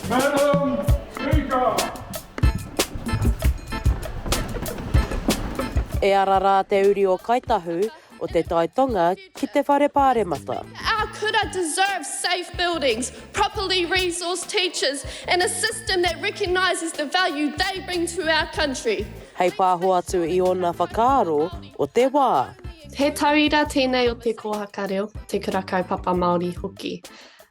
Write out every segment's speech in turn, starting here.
Madam Speaker. E ara rā te uri o Kai Tahu, o Te Tai Tonga ki te Whare Pāremata. Our kura deserves safe buildings, properly resourced teachers and a system that recognises the value they bring to our country. Hei pāho atu i ōna whakaaro o te wā. He tauira tēnei o te kōhaka reo, te kura kaupapa Māori hoki.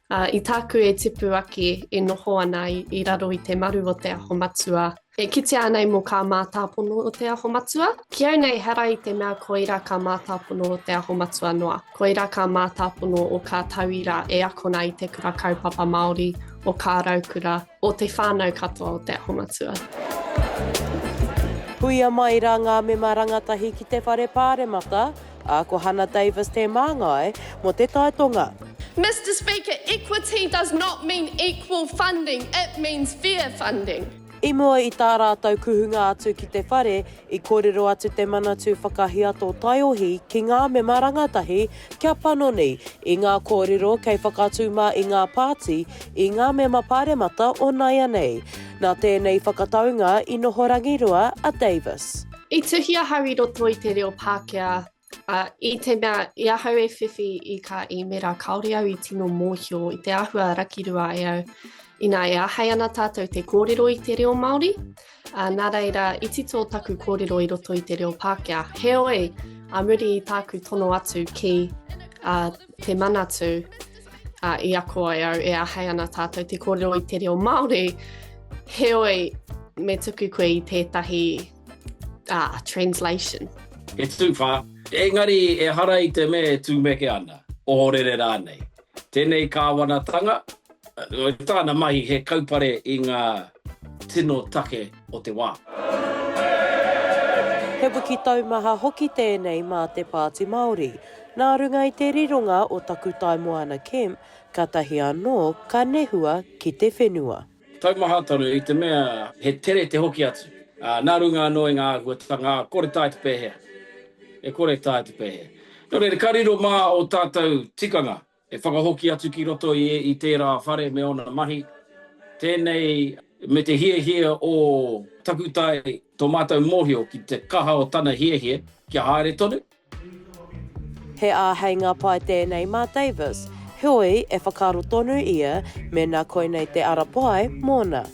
I tāku e tipu ake e noho ana i raro i te maru o Te Aho Matua, e kitea ana mō kā mātāpono o Te Aho Matua. Ki au nei, ehara i te mea koirā kā mātāpono o Te Aho Matua noa, koirā kā mātāpono o kā tauira e akona i te kura kaupapa Māori, o kā raukura, o te whānau katoa o Te Aho Matua. Huia mai rā ngā mema rangatahi ki te Whare Pāremata, Ā, ko Hana Davis te māngai mō te taetonga. Mister Speaker, equity does not mean equal funding, it means fair funding. I mua i tā rātou kuhunga atu ki te whare, i kōrero atu te Manatū Whakahiato Taiohi ki ngā mema rangatahi kia panoni i ngā kōrero kei whakatūmā i ngā pāti i ngā mema pāremata o nāianei. Nā tēnei whakataunga i noho rangirua a Davis. I tuhi ahau i roto i te reo Pākehā, ā, i te mea, i ahau e whiwhi i kā īmera, kāore au i tino mōhio i te āhua rakirua ai au, inā e āhei ana tātou te kōrero i te reo Māori, ā, nā reira, i tito taku kōrero i roto i te reo Pākehā. Heoi, ā muri i tāku tono atu ki ā, te Manatū, ā, i ako ai au e āhei ana tātou te kōrero i te reo Māori, heoi, me tuku koe i tētahi ā, translation. He tūwhā, engari ehara i te mea e tūmeke ana, ohorere rānei. Tēnei kāwanatanga, tāna mahi he kaupare i ngā tino take o te wā. He wiki taumaha hoki tēnei mā te Pāti Māori. Nā runga i te rironga o Takutai Moana Kemp, katahi anō ka nehua ki te whenua. Taumaha tonu i te mea he tere te hoki atu, ā, nā runga anō i ngā āhuatanga, ā, kore taea te pēhea. E kore taea te pēhea. Nō reira, ka riro mā ō tātou tikanga e whakahoki atu ki roto i, i tērā whare me ōna mahi. Tēnei, me te hiahia o Takutai, tō mātou mōhio ki te kaha o tana hiahia kia haere tonu. He āheinga pai tēnei mā Davis, heoi e whakaaro tonu ia mēnā koinei te ara pai mōna.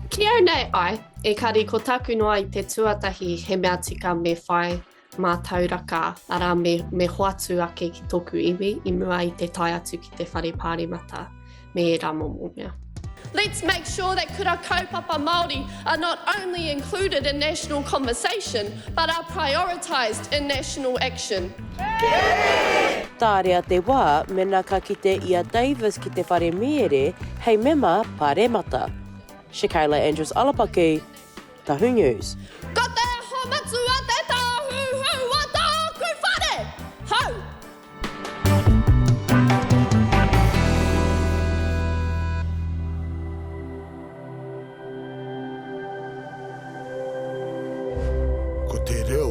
Ki au nei, āe, ekari ko tāku noa i te tuatahi he mea tika me whai mātauraka, arā, me, me hoatu ake ki tōku iwi i mua i te tae atu ki te whare pāremata me ērā momo mea. Let's make sure that kura kaupapa Māori are not only included in national conversation, but are prioritised in national action. Tārea te wā mena ka kite i a Davis ki te whare mīere hei mema paremata. Shakayla Andrews Alapaki, Tahu News. Ko Te Aho Matua te tāhuhu o tōku whare! Hau! Ko te reo.